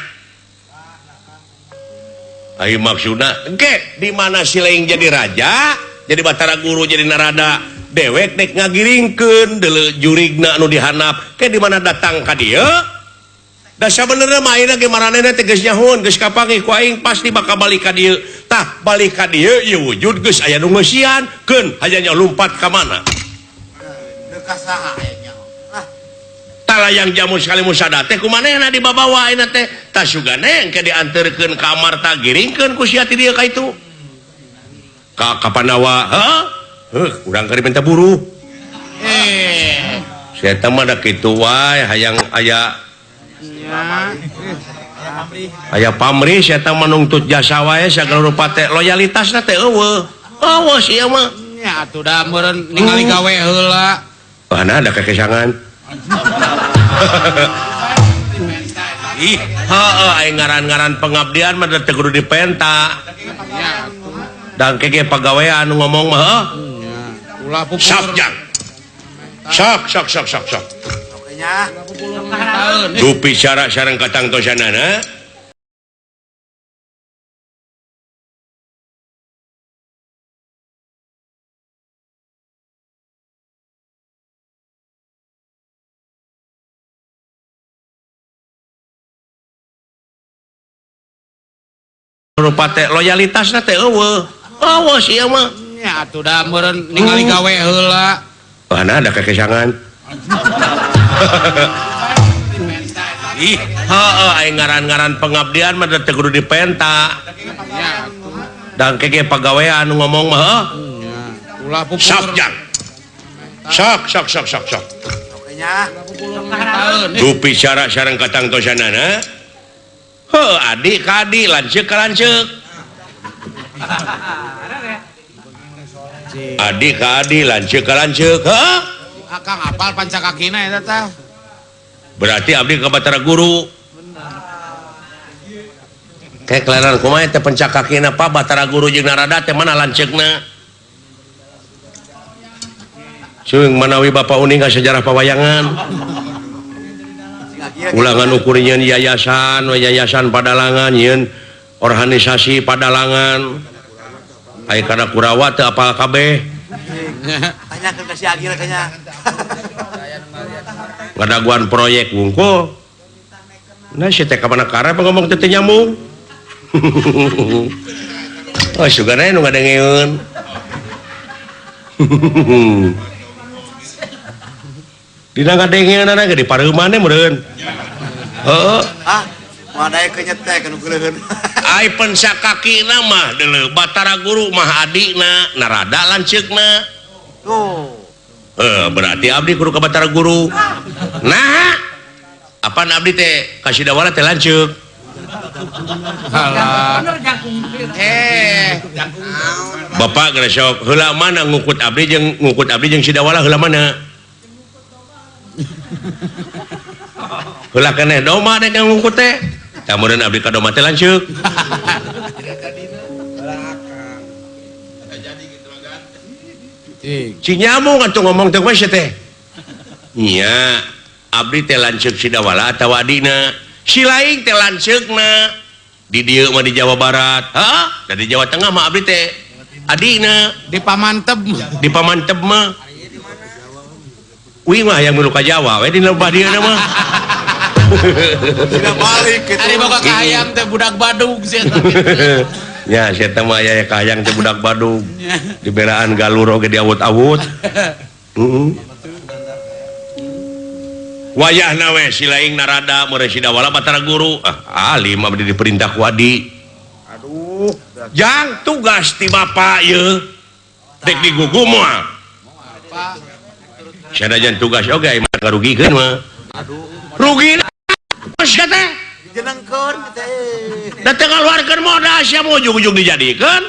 Ai maksudna engke di mana si lain jadi raja, jadi Batara Guru jadi Narada, dewek nek ngagiringkeun deuleu jurigna anu dihanap, ke di mana datang ka dieu? Da sabenerna mah ayeuna ge maranehna teh geus nyahoeun, geus kapanggih ku aing pasti bakal balik ka dieu. Tah balik ka dieu ieu wujud geus aya nu ngeusian, keun hayang lumpat ka mana? Deuk ka saha aya nyaho? Ah. Talayang jamu sekali musada teh kumanehna dibabawa ayeuna teh. Tah sugane engke dianterkeun ka amarta giringkeun ku sia ti dieu ka itu. Ka Pandawa, heuh? Heuh, urang keur minta buruh. Sia eta mah da kitu wae hayang aya aya pamrih sia eta mah nungtut jasa wae sagala rupa teh loyalitasna teh eueuh. Eueuh sia mah. Nya atuh da meureun ningali gawe heula. Mana ada kekesangan. Ih, heueuh aing ngaran-ngaran pengabdian mah teu kudu dipenta. Dan kege pagawean ngomong mah heuh. Ulah pupur. Sok jang. Sok sok sok sok sok. Nya. Dupi cara sareng katangtosanana. Rupa teh loyalitasna teh eueuh. Eueuh sia mah. Nya atuh da meureun ningali gawe heula. Mana ada kekesangan. Ih, heueuh aing ngaran-ngaran pengabdian mah teu kudu dipenta. Dan kege pagawean ngomong mah heuh. Ulah pupur. Sok jang. Sok sok sok sok sok. Nya. Dupi cara sareng katangtosanana. Heuh adi ka adi lanceuk ka lanceuk. Adi ka adi lanceuk ka lanceuk, heuh. Akang apal pancakakina eta tah. Berarti abdi ka Batara Guru. Kayak kelaran kumaha teh pencakakina Pak Batara Guru jeung Narada teh mana lanceukna? Ceung manawi Bapak uning ka sejarah pawayangan. Ulangan ukur nyeun yayasan, yayasan padalangan nyeun organisasi padalangan. Ai kana Kurawa teu apal kabeh. Tanyakeun ka si Agil kayaknya. Ngadaguan proyek wungkul. Nah si teh ka mana karep ngomong teh teu nyambung. Oh sugana nu ngadengeun. Dina ngadengeunana ge di pareuman meureun. Heeh. Ah, moal daekeun nyetek nu geuleuheun. Ai pensakakina mah deuleu Batara Guru mah adina, Narada lanceukna. Tuh. Berarti abdi kudu ka Batara Guru. Nah, apaan abdi teh ka Sidawala teh lanceuk. Alah. Bapak geus sok heula mana ngukut abdi jeung Sidawala heula mana? Heula keneh doma dek ngukut teh. Tah meureun abdi ka doma teh lanceuk. Cing nyambung atuh ngomong teh we teh. Nya. Abdi teh lanceuk Sidawala atawa adina. Si laing teh lanceukna. Di dieu mah di Jawa Barat. Heeh, da di Jawa Tengah mah abdi teh adina. Di Pamanteb. Di Pamanteb mah. Uing mah hayang milu ka Jawa we di lebah dieu mah. Tidak balik gitu. Ari boga kahayang teh budak Badung sih. Ya, saya mah aya kahayang teh budak Badung. Di belaan galur oge diawut-awut. Heeh. Wayahna we si laing narada meureun Sidawala Batara Guru. Ah, alim abdi diperintah ku adi. Aduh, jang tugas ti bapak ieu. Dek digugu moal. Sanajan tugas oge aya mah ngarugikeun mah. Aduh. Rugi geus teh. Dijenengkeun teh. Da teu ngaluarkeun modal sia mah ujug-ujug dijadikeun.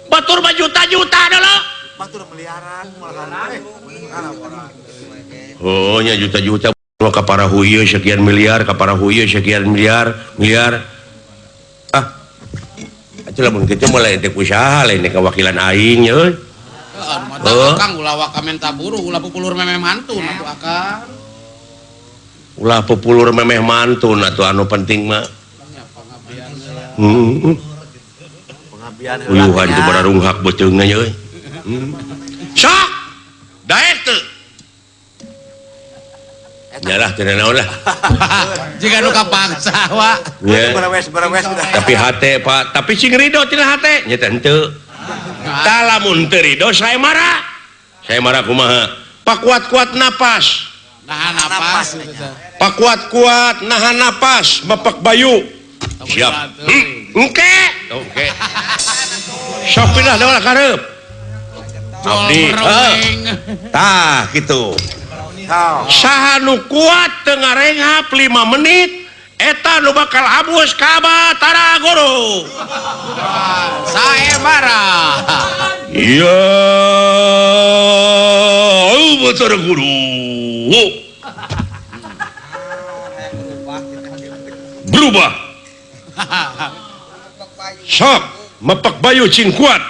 Batur mah juta-juta deuleu. Batur miliaran malahan. Oh nya juta-juta ka parahu ieu sekian miliar, ka parahu ieu sekian miliar, miliar. Ah. Atuh lamun kitu mah lain teh usaha, lain teh kawakilan aing nya euy. Heeh, mata akang ulah waka menta buruh, ulah pupulur memeh mantun atuh akang. Ulah pupulur memeh mantun atuh anu penting mah. Heeh. Pengabdian heula. Uyuhan teh bararunghak beuteungna nya euy. Sok. Daek teu. Nyalah teu naon lah. Jika nu kapaksa wa. Berawes berawes. Tapi hate Pak, tapi sing rido tina hate nya teh henteu. Tah lamun teu rido saya marah. Saya marah kumaha? Pakuat-kuat napas. Nahan napas. Pakuat-kuat nahan napas, mepak bayu. Siap. Engke. Oke. Sok pindah deui kareup. Abdi. Tah kitu. Saha nu kuat teu ngarenghap 5 menit eta nu bakal abus ka Batara Guru. Saemara. Ya Batara Guru. Berubah. Sok mepak bayu cing kuat.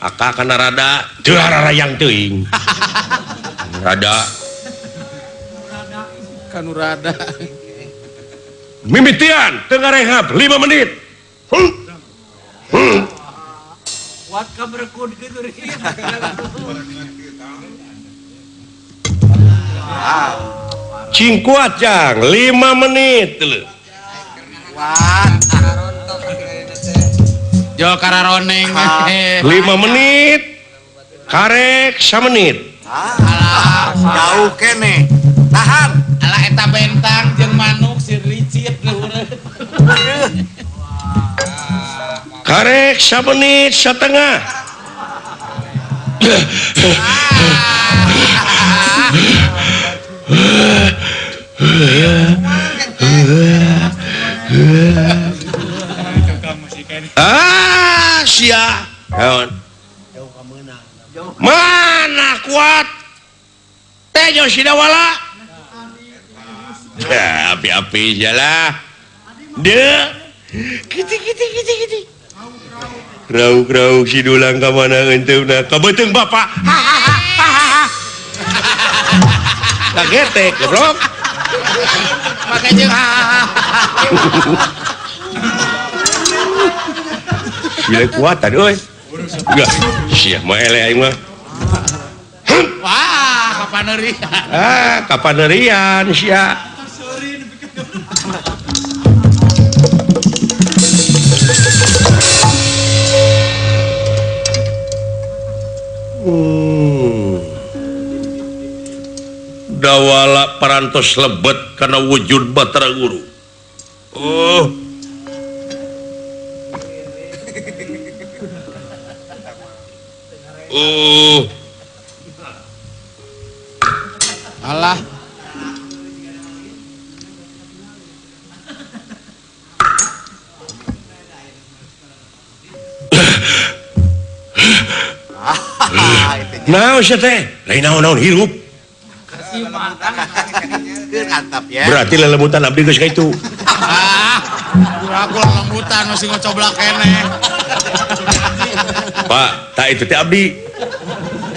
Aka kana rada teu hararayang teuing. Rada kanu rada. Mimitian teu ngarehab 5 menit. Kuat ka berkud kitu Cing kuat jang 5 menit leuh. Kuat. Jo kararoneng 5 menit karek 1 menit. Alah, jauh kene. Tahan. Alah eta bentang jeung manuk si ricit luhur. Karek 1 menit setengah. Ah, sia. Naon? Mana kuat? Tejo Sidawala. Ya, api-api jalah. De. Kiti kiti kiti kiti. Rauk-rauk si dulang ka mana enteuna? Ka beuteung bapak. Kagetek, goblok. Pake jeung ha. Sila kuatan euy. Enggak, sia mah eleh aing mah. Wah, kapanerian. Ah, kapanerian sia. Dawala parantos lebet kana wujud Batara Guru. Oh. Oh. Alah. Naon sia teh? Lain naon-naon hirup. Berarti lelemutan abdi geus ka itu. Ah, aku lelemutan masih ngocoblak keneh. Pak, tak itu teh abdi.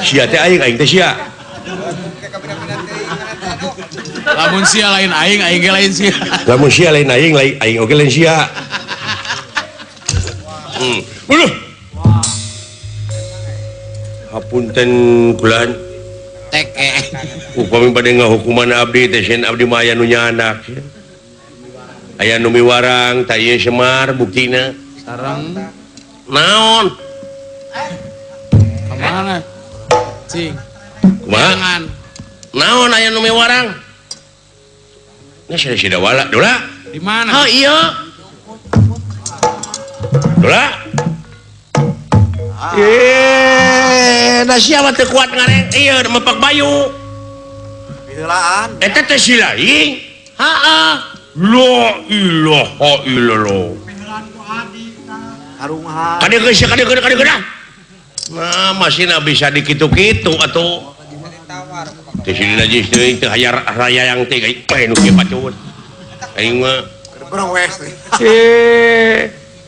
Sia teh aing, aing teh sia. Lamun sia lain aing, aing ge lain sia. Lamun sia lain aing, lain aing oge lain sia. Waduh. Hapunten kulan. Tek Upami bade ngahukuman abdi teh sieun abdi mah aya nu nyandak. Aya nu miwarang tah ieu Semar buktina. Sareng naon? Ka mana? Cing. Kumaha? Naon aya nu miwarang? Nya sia sia wala, Dola. Di mana? Oh iya. Dola. Nah siapa teu kuat ngareng ieu mepak bayu. Heulaan. Eta teh si laing. Heeh. La ilaha illallah. Karungha. Kade geus kade kade kade. Nah, masih bisa dikitu-kitu atuh. Teh si najis teuing teu hayar raya yang teh gae nu kieu pacut. Aing mah berwes.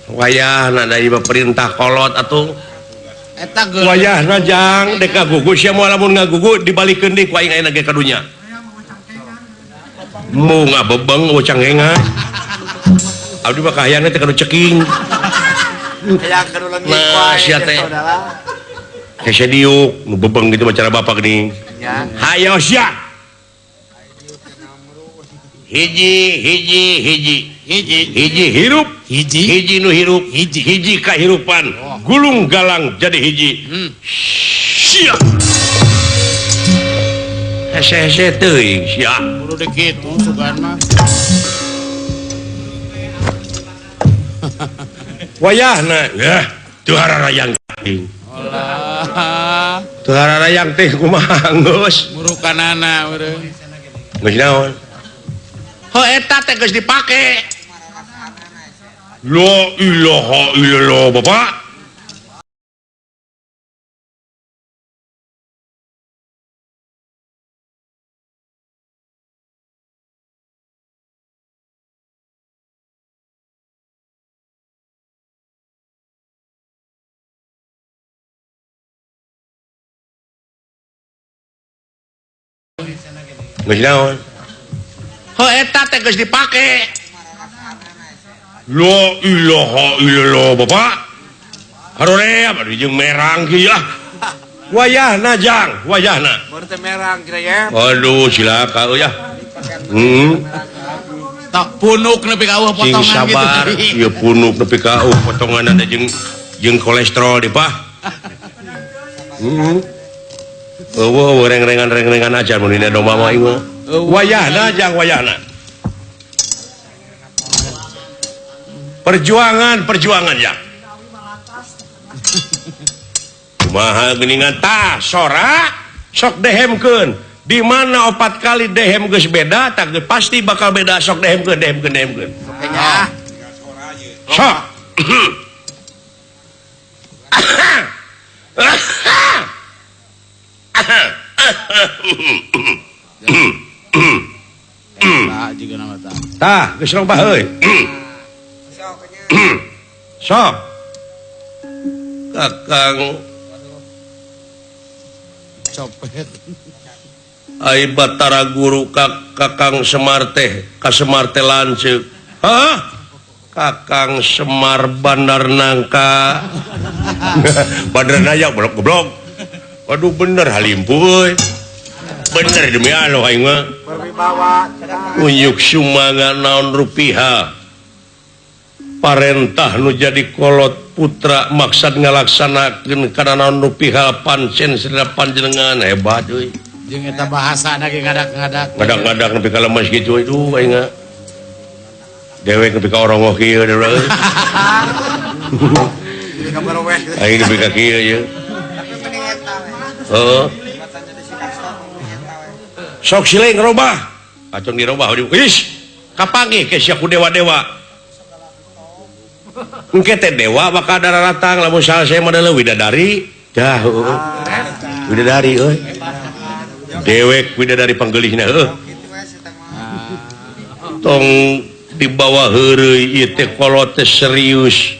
Wayahna da ieu perintah kolot atuh. Eta geus wayahna jang dek ngagugu sia moal lamun ngagugu dibalikeun deui ku aing ayeuna ge ka dunya. Mau ngabebeng canghengan. Abdi mah kahayangna teh kanu ceking. Hayang kanu leungit wae sia teh. Hese diuk nu bebeng gitu mah cara bapak geuning. Hayo sia. Hiji hiji hiji hiji hiji hirup hiji hiji nu hirup hiji hiji kahirupan gulung galang jadi hiji. Sia. Hese-hese teuing sia. Kudu deuk kitu sugan mah. Wayahna yah teu hararayang teuing. Olah. Teu hararayang teh kumaha geus. Murukanana meureun. Geus naon? Ho eta teh geus dipake. La ilaha illallah bapak. Geus naon? Ho eta teh geus dipake. La ilaha illallah bapak. Haroream aduh jeung merang kieu ah. Wayahna jang, wayahna. Baru teh merang kira ya. Aduh cilaka euy ah. Tak punuk nepi ka eueuh potongan gitu. Sabar, ieu punuk nepi ka eueuh potonganna jeung kolesterol di pah. Eueuh reng-rengan-reng-rengan aja mun dina domba mah ieu. Wayahna jang wayahna. Perjuangan perjuangan ya. Kumaha geuningan tah sora sok dehemkeun. Di mana 4 kali dehem geus beda tah pasti bakal beda sok dehemkeun dehemkeun dehemkeun. Sok. Tah geus robah euy. Sok. Kakang copet. Ai Batara Guru Kakang Semar teh, ka Semar teh lanceuk. Hah? Kakang Semar Bandar Nangka. Bandar Naya goblok goblok. Waduh bener halimpu euy. Bener demi Allah aing mah. Berwibawa. Unyuk sumanga naon rupiah. Parentah nu jadi kolot putra maksad ngalaksanakeun kana naon rupiah pancen sadaya panjenengan hebat euy. Jeung eta bahasana ge ngadak-ngadak. Ngadak-ngadak nepi ka lemes kitu aduh aing mah. Dewek nepi ka orongoh kieu deui. Aing nepi ka kieu ieu. Heeh. Sok sileng robah. Acong dirobah ish. Kapanggih ke sia ku dewa-dewa. Engke teh dewa bakal daratang lamun salse mah deuleu widadari. Dah heueuh. Widadari euy. Dewek widadari panggeulihna heueuh. Tong dibawa heureuy ieu teh kolot teh serius.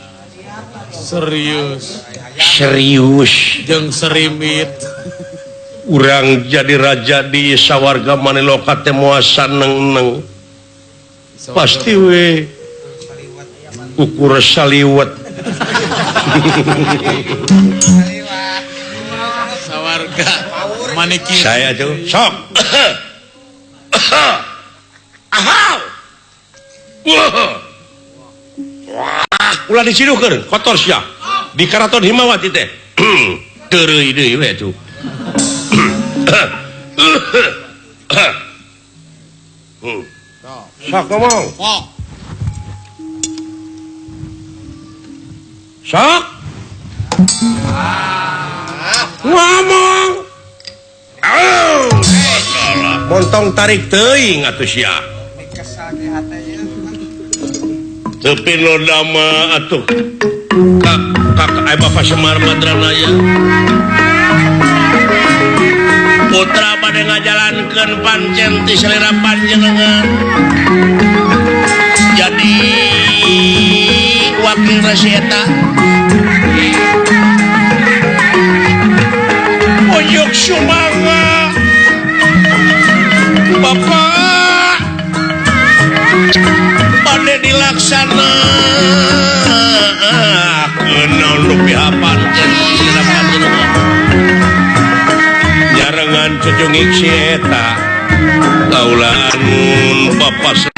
Serius. Serius jeung serimit. Urang jadi raja di sawarga Maniloka teh moal saneng-neng. Pasti we ukur saliwat. Sawarga maniki. Saya tuh sok. Ahau. Wah, ulah diciduhkeun, kotor sia. Di Karaton Himawati teh. Teureui deui we tuh. Sok ngomong. Sok. Ngomong. Montong tarik teuing atuh sia. Teu pinoda mah atuh. Kak Bapak Semar Madranaya. Putra bade ngajalankeun pancen ti selera panjenengan. Jadi wakil resi eta. Oyok sumanga. Bapak bade dilaksanakeun naon rupiah pancen ti selera panjenengan. Nyarengan cucungik si eta kaulaan Bapak Semar.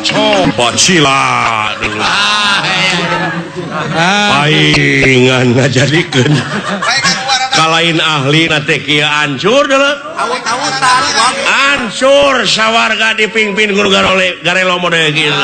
Coba sila dulu. Paingan ngajadikeun. Kalain ahli na teh kieu hancur dulu. Hancur sawarga dipingpin guru garole garelo mode kieu.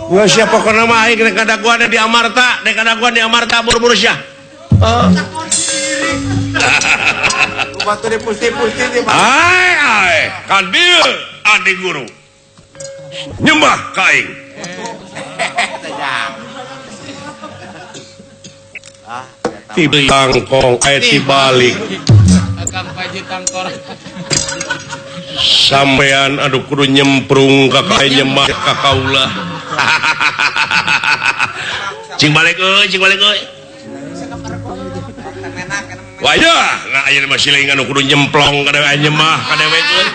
Gua siapa pokona mah aing rek kadaguan di Amarta, rek kadaguan di Amarta buru-buru sia. Batu dipusti-pusti di Ai ai, ka dieu adi guru. Nyembah ka aing. Ti tangkong aya ti balik. Akang Paji tangkor. Sampean aduh kudu nyemprung ka kae nyembah ka kaula. Cing balik euy, cing balik euy. Wayah, nah ayeuna mah siling anu kudu nyemplong ka dewe nyembah ka dewe euy.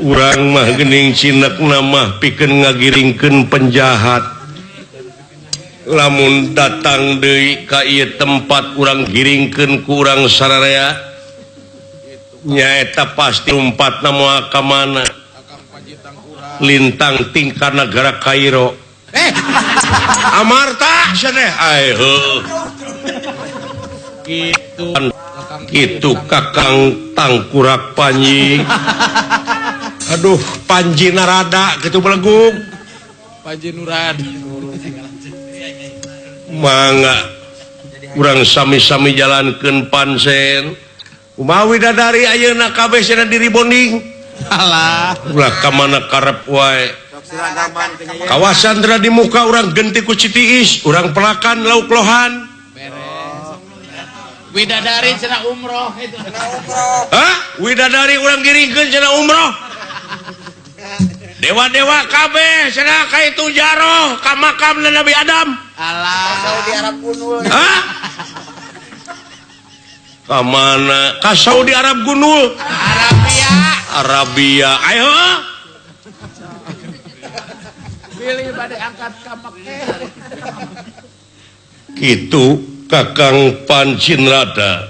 Urang mah geuning cinekna mah pikeun ngagiringkeun penjahat. Lamun datang deui ka ieu tempat urang giringkeun ku urang sararea. Nyaeta pasti lumpatna moal ka mana. Lintang tingkah negara Kairo. Amarta cenah ai heuh. Kitu kitu Kakang Tangkurak Panji. Aduh, Panji Narada kitu belegung. Panji Nurad. Mangga urang sami-sami jalankeun pansen. Kumaha widadari ayeuna kabeh cenah diri bonding. Alah. Ulah ka mana karep wae. Kawasan teh di muka urang genti ku Citiis, urang pelakan lauk lohan. Beres. Widadari cenah umroh itu. Hah? Widadari urang giringkeun cenah umroh. Dewa-dewa kabeh cenah ka itu jaroh ka makam Nabi Adam. Alah. Saudi Arab gunul. Hah? Ka mana? Ka Saudi Arab gunul. Arabia. Arabia. Ayo. Pilih bade angkat ka Mekah. Kitu Kakang Pancinrada.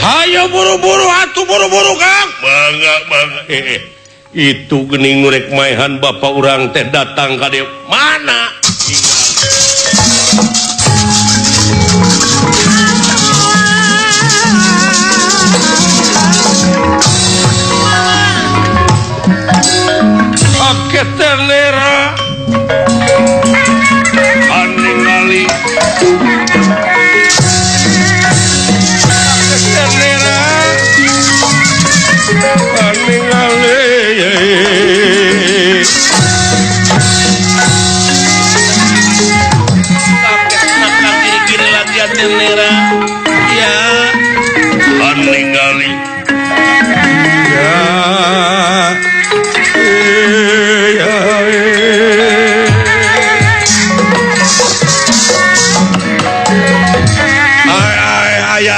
Hayo buru-buru atuh buru-buru Kang. Mangga mangga. Itu geuning nu rek maehan bapak urang teh datang ka dieu. Mana? Oke tenera. Aningali.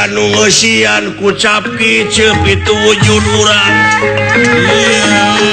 Anu ngeusian ku capki ceup itu wujud urang. Iya.